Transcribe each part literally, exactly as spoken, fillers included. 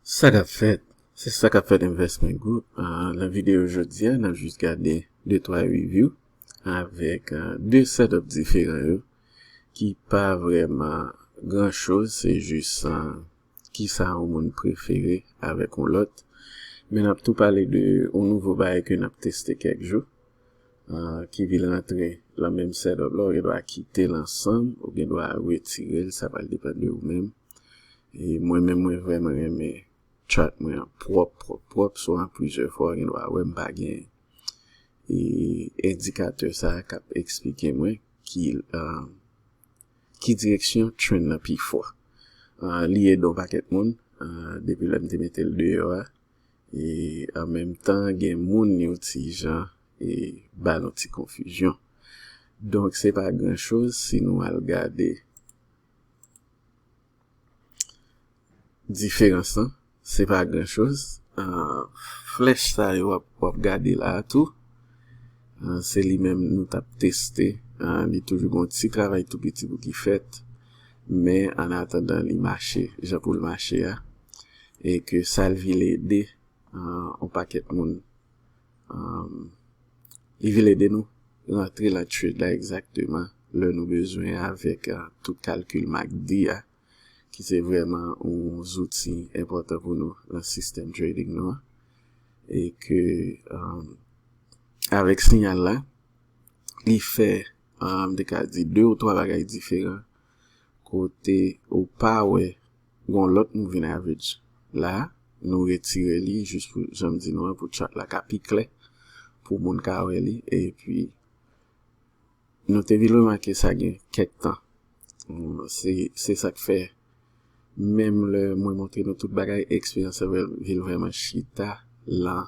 Sa k ap fèt? Se sa k ap fèt Investment Group. Ah, nan videyo jodi a, n ap jis gade de twa review avèk ah, de setup diferan yo ki pa vrèman gran choz, se jis ah, kisa yon moun prefere avèk yon lòt. Men n ap tou pale de yon nouvo bagay ke n ap teste kèk jou, ah, ki vin rantre lan menm setup la, ou gen dwa kite l ansanm, ou gen dwa retire l, sa pral depann de ou menm. E mwen menm, mwen vrèman renmen chart mwen an pwòp, pwòp, pwòp, so an plizyè fwa, ou gen dwa wè m pa gen e endikatè sa a k ap eksplike mwen ki, ah, ki direksyon trend nan pi fò. Ah, li ede yon pakèt moun, ah, depi lè m te mete l deyò a. E an menm tan, gen moun yo ti jan e ba nou ti konfizyon. Donk, se pa gran choz si nou al gade diferans lan, se pa gran choz. Ah, flèch sa yo w ap, w ap gade la a tou. Ah, se li menm nou t ap teste. Ah, li toujou gon ti travay tou piti pou ki fèt. Men an atandan li mache, jan pou l mache a. E ke sa l vin ede, ah, yon pakèt moun. Ah, li vin ede nou rantre lan trade la egzakteman lè nou bezwen avèk, ah, tout kalkil MACD a, ki se vrèman yon zouti enpòtan pou nou lan sistèm trading nou an. E ke, ah, avèk siyal la, li fè, ah, m te ka di de ou twa bagay diferan, kote ou pa wè gon lòt moving average la, nou retire li jis pou, jan m di nou an, pou chart la ka pi klè, pou moun ka wè li, epi nou te vin remake sa gen kèk tan. Hmm, se, se sa k fè, menm lè mwen montre nou tout bagay, eksperyans lan vin vrèman chita lan,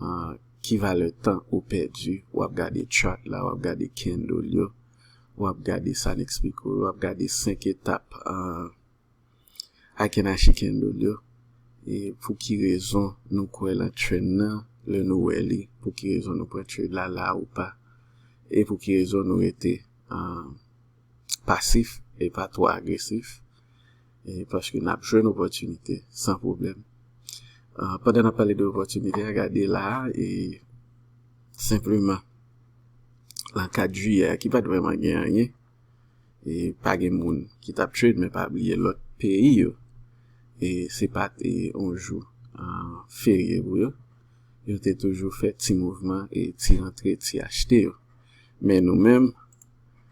ah, ki valè tan ou pèdi, w ap gade chart la, w ap gade candle yo, w ap gade sa n eksplike w, w ap gade senk etap, ah, Akenashi candle yo, e pou ki rezon nou kwè lan trend nan, lè nou wè li, pou ki rezon nou pran trade la la ou pa, e pou ki rezon nou rete, ah, pasif e pa twò agresif, e paske n ap jwenn opòtinite san pwoblèm. Ah, pandan n ap pale de opòtinite a, gade la a, e senpleman, lan kat jiyè a, ki pa t vrèman gen anyen, e pa gen moun ki t ap trade, men pa bliye lòt peyi yo. E se pa t, e, yon jou, ah, ferye pou yo. Yo te toujou fè ti mouvman e ti rantre, ti achte yo. Men nou menm,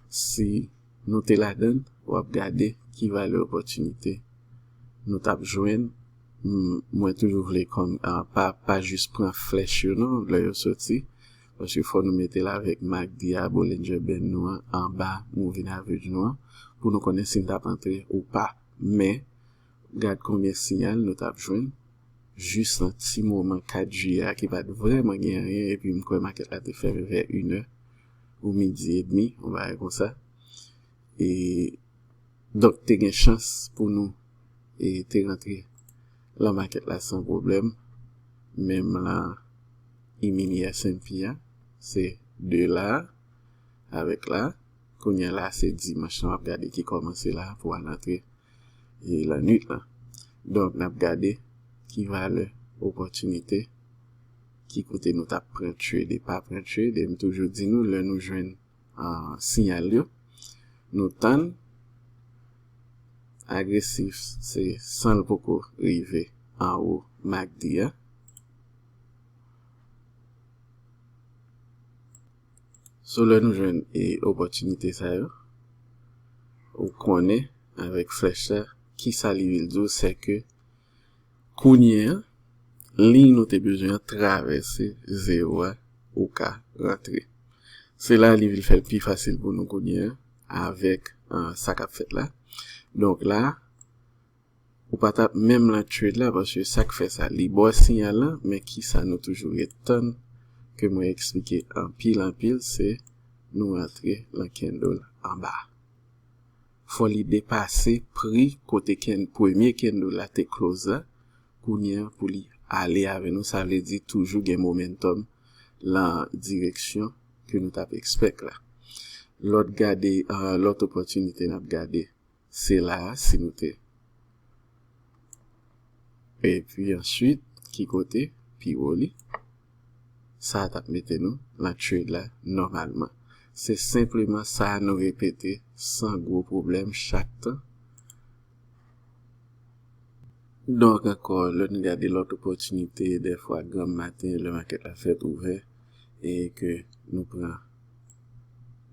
si nou te ladan, w ap gade ki valè opòtinite nou t ap jwenn. M, mwen toujou vle kòm, ah, pa, pa jis pran flèch yo non, lè yo soti. Paske fò nou mete l avèk MACD a, Bollinger Band nou an, anba moving average nou an, pou nou konnen si n t ap antre ou pa. Men, gad konbyen siyal nou t ap jwenn, jis nan ti moman kat jiyè a ki pa t vrèman gen anyen, epi m kwè makèt la te fèmen vè inè ou midi edmi, yon bagay konsa. E, donk, te gen chans pou nou, e, te rantre lan makèt la san pwoblèm. Menm lan E-mini S and P a, se de la avèk la. Kounye a la, se dimanch lan, w ap gade ki kòmanse la pou al antre, e, lannwit lan. Donk, n ap gade ki valè opòtinite, ki kote nou t ap pran trade e pa pran trade. E m toujou di nou, lè nou jwenn, ah, siyal yo, nou tann. Agresif, se san l poko rive anwo MACD a. So, lè nou jwenn, e, opòtinite sa yo, ou konnen avèk flèch la, kisa li vle di w, se ke kounye a, liy nou te bezwen an travèse zewo a, ou ka rantre. Se la li vin fè l pi fasil pou nou kounye a, avèk, ah, sa k ap fèt la. Donk la, ou pa t ap menm lan trade la, paske sa k fè sa, li ba w siyal lan, men kisa nou toujou ret tann, ke mwen eksplike anpil, anpil, se nou rantre lan candle anba. Fò li depase pri kote can-, premye candle la te close la, kounye a pou li ale avè nou, sa vle di toujou gen momentum lan direksyon ke nou t ap expect la. Lòt gade, ah, lòt opòtinite n ap gade, se la a, si nou te Epi answit, ki kote pi wo li? Sa t ap mete nou nan trade la nòmalman. Se senpleman sa nou repete san gwo pwoblèm chak tan. Donk ankò, lè n gade lòt opòtinite, dèfwa granm maten, lè makèt la fèt ouvè, e ke nou pran,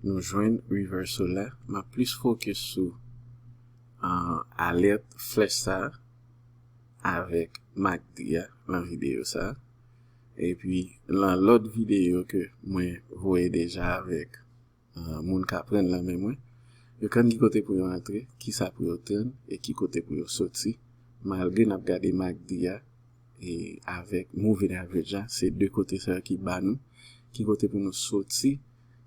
nou jwenn reversal la, m ap plis fokis sou, uh, alèt flèch sa avèk MACD a nan videyo sa. Epi, nan lòt videyo ke mwen voye deja avèk, uh, moun k aprann nan men mwen, yo konn ki kote pou yo antre, ki sa pou yo tann, e ki kote pou yo soti, malgre n ap gade MACD a, e avèk moving average la, se de kote sa yo ki ba nou, ki kote pou nou soti,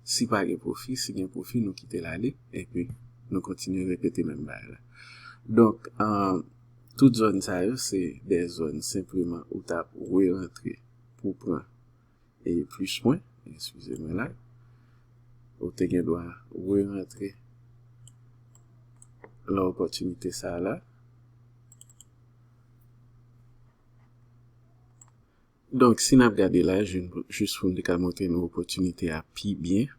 si pa gen pwofi, si gen pwofi, nou kite l ale, epi nou kontinye repete menm bagay la. Donk, uh, tout zòn sa yo, se de zòn senpleman ou t ap re-rantre pou pran e plis mwen, eskize mwen la, ou te gen dwa re-rantre nan opòtinite sa la. Donk, si n ap gade la, jis pou n te ka montre nou opòtinite a pi byen,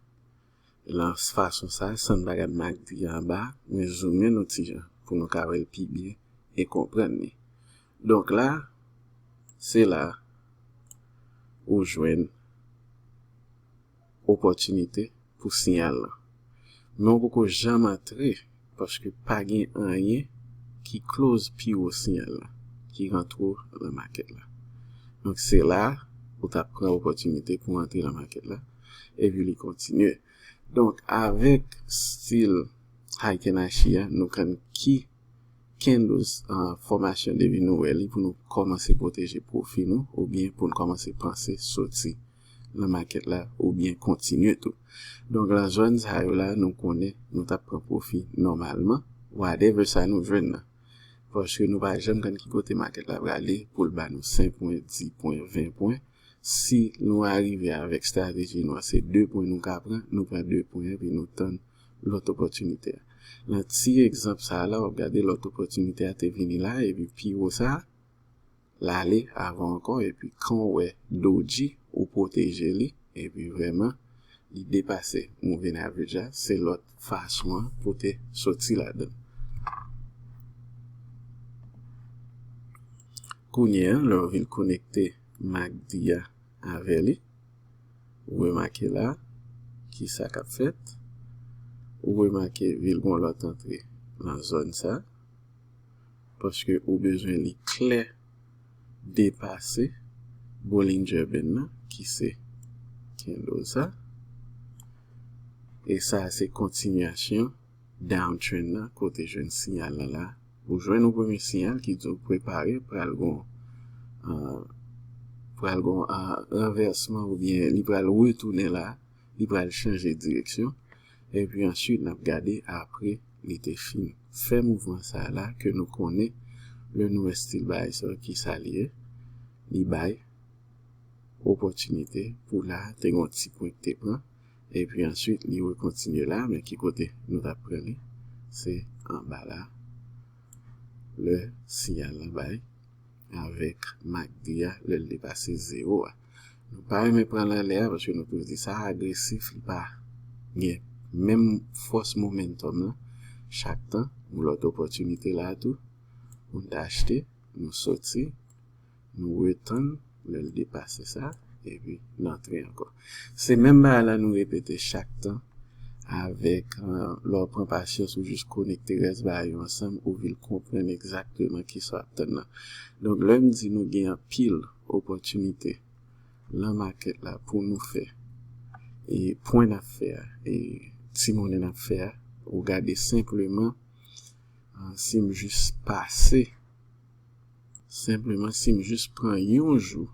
nan fason sa, san n pa gad MACD anba, mwen zoumen nou ti jan pou nou ka wè l pi byen e konprann li. Donk la, se la ou jwenn opòtinite pou siyal lan. Men w poko janm antre, paske pa gen anyen ki close pi wo siyal lan, ki rantre w nan makèt la. Donk, se la ou t ap pran opòtinite pou antre nan makèt la, epi li kontinye. Donk, avèk stil Heiken Ashi a, nou konn ki candles, uh, fòmasyon depi nou wè li pou nou kòmanse pwoteje pwofi nou, oubyen pou nou kòmanse panse soti nan makèt la, oubyen kontinye tou. Donk, nan zòn sa yo la, nou konnen nou t ap pran pwofi nòmalman, whatever sa nou jwenn nan. Paske nou pa janm konn ki kote makèt la prale pou l ba nou senk pwen, dis pwen, ven pwen. Si nou arive avèk estrateji nou an, se de pwen nou ka pran, nou pran de pwen epi nou tann lòt opòtinite a. Nan ti egzanp sa a la, w ap gade lòt opòtinite a te vini la, epi pi wo sa, l ale avan ankò, epi kan w wè doji, ou pwoteje li, epi vrèman, li depase moving average la, se lòt fason an pou te soti ladan. Kounye a, lè w vin konekte MACD a avè li, ou remake la, ki sa k ap fèt? Ou remake vin gon lòt antre nan zòn sa, paske ou bezwen li klè depase Bollinger Band nan, ki se candle sa. E sa se kontinyasyon downtrend nan, kote jwenn siyal lan la. Ou jwenn yon premye siyal ki di w prepare, pral gon, uh, pral gon, uh, ranvèsman oubyen li pral retounen la, li pral chanje direksyon. Epi answit, n ap gade apre li te fin fè mouvman sa la ke nou konnen lè nou wè stil bagay sa ki sa li ye, li bay opòtinite pou la te gon ti pwen ki te pran. Epi answit, li rekontinye la, men ki kote nou t ap pran li? Se anba la. Lè siyal la bay avèk MACD a, lè l depase zewo a. Nou pa renmen pran l anlè a, paske nou toujou di sa agresif, li pa gen menm fòs momentum lan. Chak tan, yon lòt opòtinite la tou, pou n ta achte, nou soti, nou retann, lè l depase sa, epi n antre ankò. Se menm bagay la nou repete chak tan avèk, uh, lè w pran pasyans ou jis konekte rès bagay yo ansanm, ou vin konprann egzakteman kisa w ap tann nan. Donk, lè m di nou gen anpil opòtinite nan makèt la pou nou fè, e pwen n ap fè a, e ti monnen n ap fè a, ou gade senpleman, uh, si m jis pase Senpleman, si m jis pran yon jou,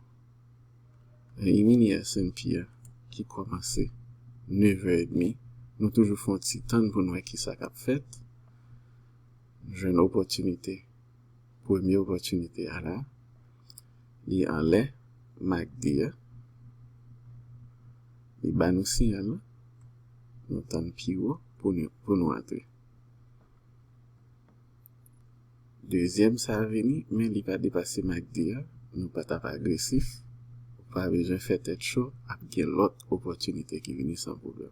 e mini S and P a ki kòmanse nevè edmi, nou toujou fè yon ti tann pou n wè kisa k ap fèt. Jwenn opòtinite, premye opòtinite a la, li anlè MACD a, li ba nou siyal la, nou tann pi wo pou nou, pou nou antre. Dezyèm sa a vini, men li pa depase MACD a. Nou pa t ap agresif. Ou pa bezwen fè tèt cho, ap gen lòt opòtinite ki vini san pwoblèm.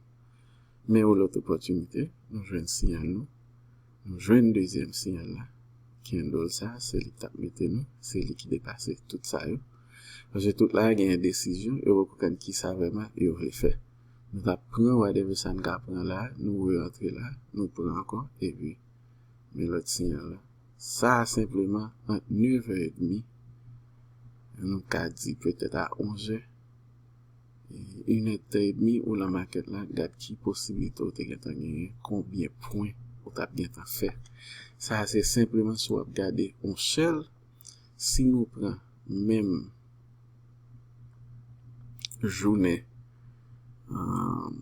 Men yon lòt opòtinite, nou jwenn siyal nou. Nou jwenn dezyèm siyal la. Candle sa, se li k t ap mete nou, se li ki depase tout sa yo. Paske tout la gen desizyon, yo poko konn ki sa vrèman yo vle fè. Nou t ap pran whatever sa n ka pran la, nou re-antre la, nou pran ankò, epi men lòt siyal la. Sa a senpleman ant nevè edmi, nou ka di petèt a onzè, inèdtan edmi ou lan makèt la, gad ki posiblite ou te gentan genyen, konbyen pwen ou t ap gentan fè. Sa a se senpleman si w ap gade yon sèl, si nou pran menm jounen, um,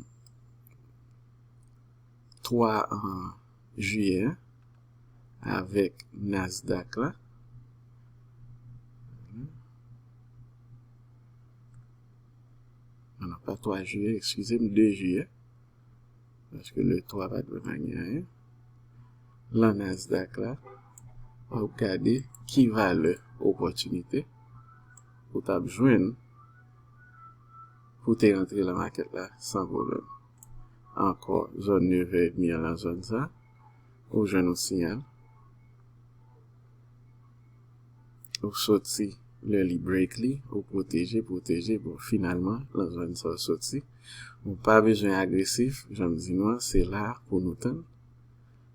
twa, uh, jiyè a, avèk Nasdaq la. Non, pa twa jiyè, eskize m, de jiyè. Paske le twa pa t vrèman gen anyen. Lan Nasdaq la, w ap gade ki valè opòtinite ou t ap jwenn pou te rantre lan makèt la san pwoblèm. Ankò, zòn nevè edmi an lan zòn sa, ou jwenn yon siyal. Ou soti, lè li break li, ou pwoteje, pwoteje, bon, finalman, lan zòn sa ou soti. Ou pa bezwen agresif, jan m di nou an, se la pou nou tann.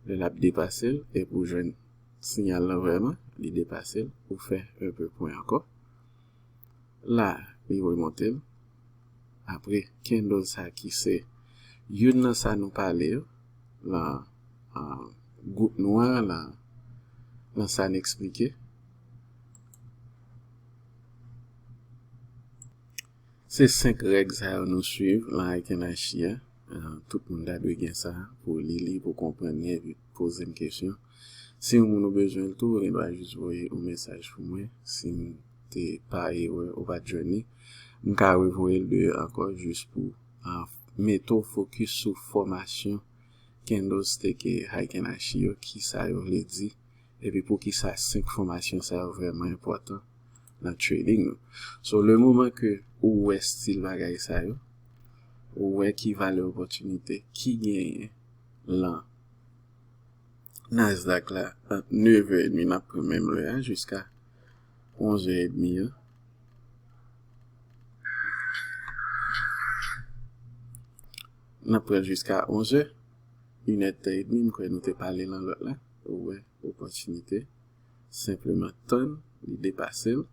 Lè l ap depase l, epi ou jwenn siyal lan vrèman, li depase l, ou fè enpe pwen ankò. La, li remonte l. Apre, candle sa ki se youn nan sa nou pale yo, lan, ah, gwoup nwa, lan, lan sa n eksplike. Se senk règ sa yo nou swiv lan Heiken Ashi a. Ah, tout moun ta dwe gen sa pou li li, pou konprann li, epi poze m kesyon. Si yon moun ou bezwen l tou, ou gen dwa jis voye yon mesaj pou mwen. Si m te pa erè, ou pa t jwenn li, m ka revoye l deyò ankò jis pou, ah, mete w fokis sou fòmasyon candlestick e Heiken Ashi yo, ki sa yo vle di, epi poukisa senk fòmasyon sa yo vrèman enpòtan nan trading nou. So, le moman ke ou wè stil bagay sa yo, ou wè ki valè opòtinite ki genyen lan Nasdaq la ant nevè edmi, n ap pran menm lè a, jiska onzè edmi an. N ap pran jiska onzè, inèdtan edmi, m kwè nou te pale lan lòt la, ou wè opòtinite, senpleman tann li depase l.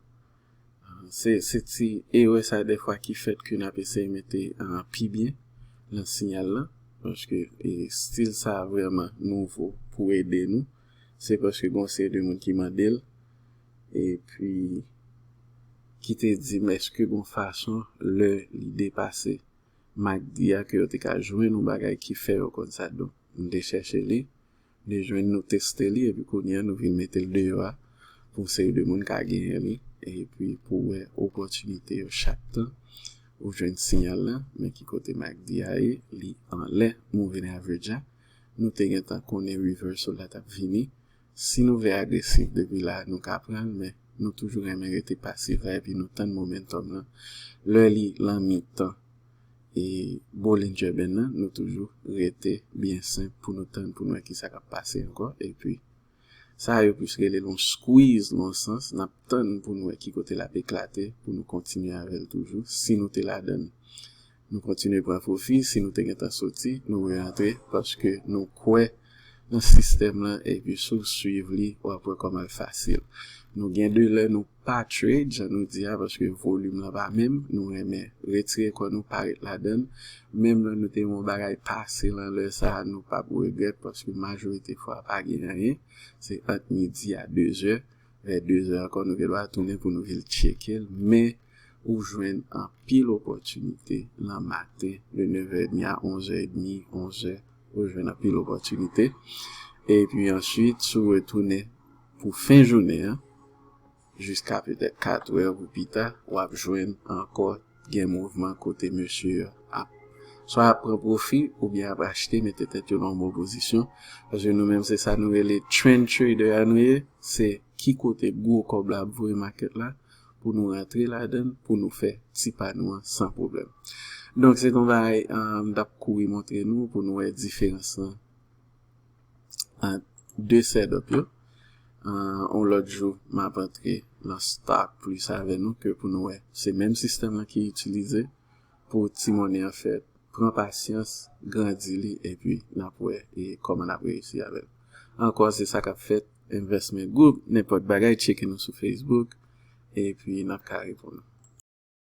Se, se ti erè sa dèfwa ki fèt ke n ap eseye mete, ah, pi byen lan siyal lan, paske, e, stil sa vrèman nouvo pou ede nou. Se paske gon seri de moun ki mande l, epi ki te di m èske gon fason lè li depase MACD a ke yo te ka jwenn yon bagay ki fè yo konn sa. Donk, m te chèche li, m te jwenn nou teste li, epi kounye a nou vin mete l deyò a pou yon seri de moun ka genyen li, epi pou wè opòtinite yo chak tan ou jwenn siyal la, men ki kote MACD a ye, li anlè moving average a, nou te gentan konnen reversal la t ap vini. Si nou vle agresif depi la, nou ka pran l, men nou toujou renmen rete pasif la, epi nou tann momentum lan. Lè li lan mitan e Bollinger Band nan, nou toujou rete byen senp pou nou tann, pou nou wè kisa k ap pase ankò. Epi, sa yo plis rele l yon squeeze, nan yon sans, n ap tann pou nou wè ki kote l ap eklate, pou nou kontinye avè l toujou. Si nou te ladan l, nou kontinye pran pwofi, si nou te gentan soti, nou re-antre, paske nou kwè nan sistèm lan, epi si w swiv li, w ap wè kòman l fasil. Nou gen de lè nou pa trade, jan nou di a, paske volim lan pa menm, nou renmen retire kò nou, pa ret ladan l. Menm lè nou te wè yon bagay pase lan lè sa a, nou p ap regrèt, paske majorite fwa pa gen anyen. Se ant midi a dezè, vè dezè ankò, nou gen dwa tounen pou nou vin tcheke l, men ou jwenn anpil opòtinite lan maten, de nevè edmi a onzè edmi, onzè, ou jwenn anpil opòtinite. Epi answit, si w retounen pou fen jounen an, jiska petèt katrè pou pita, w ap jwenn ankò gen mouvman kote mesye yo ap Swa ap pran pwofi oubyen ap achte, mete tèt yo nan yon bon pozisyon. Paske nou menm se sa nou rele trend trader a nou ye, se ki kote gwo kòb la ap voye makèt la pou nou rantre ladan l, pou nou fè ti pa nou an san pwoblèm. Donk se yon bagay um, m t ap kouri montre nou pou nou wè diferans lan ant de setup yo. Uh, on lòt jou, m ap antre nan stock plus avè nou ke pou nou wè. Se menm sistèm lan ki itilize pou ti monnen an fèt. Pran pasyans, grandi li, epi n ap wè e kòman n ap reyisi avè l. Ankò, se sa k ap fèt. Investment Group, nenpòt bagay, tcheke nou sou Facebook, epi n ap ka reponn ou.